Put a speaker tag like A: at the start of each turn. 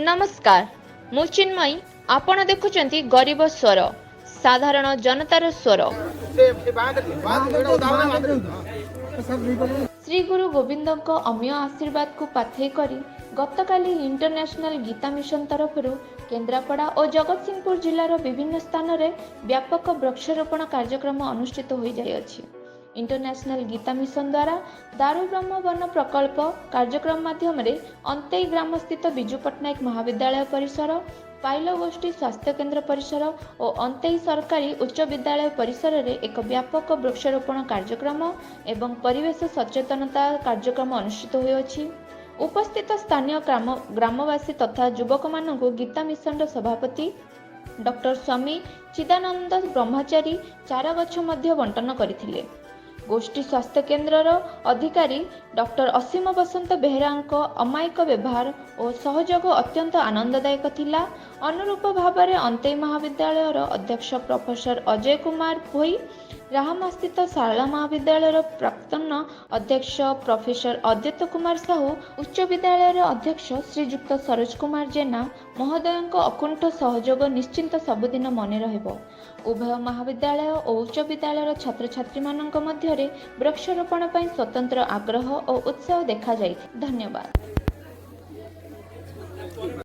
A: ନମସ୍କାର, ମୁଁ ଚିନ୍ମୟୀ। ଆପଣ ଦେଖୁଛନ୍ତି ଗରିବ ସ୍ୱର, ସାଧାରଣ ଜନତାର ସ୍ୱର। ଶ୍ରୀ ଗୁରୁ ଗୋବିନ୍ଦଙ୍କ ଅମୀୟ ଆଶୀର୍ବାଦକୁ ପାଥେୟ କରି ଗତକାଲି ଇଣ୍ଟରନ୍ୟାସନାଲ ଗୀତା ମିଶନ ତରଫରୁ କେନ୍ଦ୍ରାପଡ଼ା ଓ ଜଗତସିଂହପୁର ଜିଲ୍ଲାର ବିଭିନ୍ନ ସ୍ଥାନରେ ବ୍ୟାପକ ବୃକ୍ଷରୋପଣ କାର୍ଯ୍ୟକ୍ରମ ଅନୁଷ୍ଠିତ ହୋଇଯାଇଅଛି। ଇଣ୍ଟରନ୍ୟାସନାଲ ଗୀତା ମିଶନ ଦ୍ୱାରା ଦାରୁବ୍ରହ୍ମ ବନ ପ୍ରକଳ୍ପ କାର୍ଯ୍ୟକ୍ରମ ମାଧ୍ୟମରେ ଅନ୍ତେଇ ଗ୍ରାମସ୍ଥିତ ବିଜୁ ପଟ୍ଟନାୟକ ମହାବିଦ୍ୟାଳୟ ପରିସର, ପାଇଲ ଗୋଷ୍ଠୀ ସ୍ୱାସ୍ଥ୍ୟକେନ୍ଦ୍ର ପରିସର ଓ ଅନ୍ତେଇ ସରକାରୀ ଉଚ୍ଚ ବିଦ୍ୟାଳୟ ପରିସରରେ ଏକ ବ୍ୟାପକ ବୃକ୍ଷରୋପଣ କାର୍ଯ୍ୟକ୍ରମ ଏବଂ ପରିବେଶ ସଚେତନତା କାର୍ଯ୍ୟକ୍ରମ ଅନୁଷ୍ଠିତ ହୋଇଅଛି। ଉପସ୍ଥିତ ସ୍ଥାନୀୟ ଗ୍ରାମବାସୀ ତଥା ଯୁବକମାନଙ୍କୁ ଗୀତା ମିଶନର ସଭାପତି ଡକ୍ଟର ସ୍ୱାମୀ ଚିଦାନନ୍ଦ ବ୍ରହ୍ମଚାରୀ ଚାରାଗଛ ମଧ୍ୟ ବଣ୍ଟନ କରିଥିଲେ। ଗୋଷ୍ଠୀ ସ୍ୱାସ୍ଥ୍ୟ କେନ୍ଦ୍ରର ଅଧିକାରୀ ଡକ୍ଟର ଅସୀମ ବସନ୍ତ ବେହେରାଙ୍କ ଅମାୟିକ ବ୍ୟବହାର ଓ ସହଯୋଗ ଅତ୍ୟନ୍ତ ଆନନ୍ଦଦାୟକ ଥିଲା। ଅନୁରୂପ ଭାବରେ ଅନ୍ତେଇ ମହାବିଦ୍ୟାଳୟର ଅଧ୍ୟକ୍ଷ ପ୍ରଫେସର ଅଜୟ କୁମାର ଭୋଇ, ରାହାମାସ୍ଥିତ ଶାରଳା ମହାବିଦ୍ୟାଳୟର ପ୍ରାକ୍ତନ ଅଧ୍ୟକ୍ଷ ପ୍ରଫେସର ଅଦ୍ୱୈତ କୁମାର ସାହୁ, ଉଚ୍ଚ ବିଦ୍ୟାଳୟର ଅଧ୍ୟକ୍ଷ ଶ୍ରୀଯୁକ୍ତ ସରୋଜ କୁମାର ଜେନା ମହୋଦୟଙ୍କ ଅକୁଣ୍ଠ ସହଯୋଗ ନିଶ୍ଚିନ୍ତ ସବୁଦିନ ମନେ ରହିବ। ଉଭୟ ମହାବିଦ୍ୟାଳୟ ଓ ଉଚ୍ଚ ବିଦ୍ୟାଳୟର ଛାତ୍ରଛାତ୍ରୀମାନଙ୍କ ମଧ୍ୟରେ ବୃକ୍ଷରୋପଣ ପାଇଁ ସ୍ୱତନ୍ତ୍ର ଆଗ୍ରହ ଓ ଉତ୍ସାହ ଦେଖାଯାଇଥିଲା। ଧନ୍ୟବାଦ।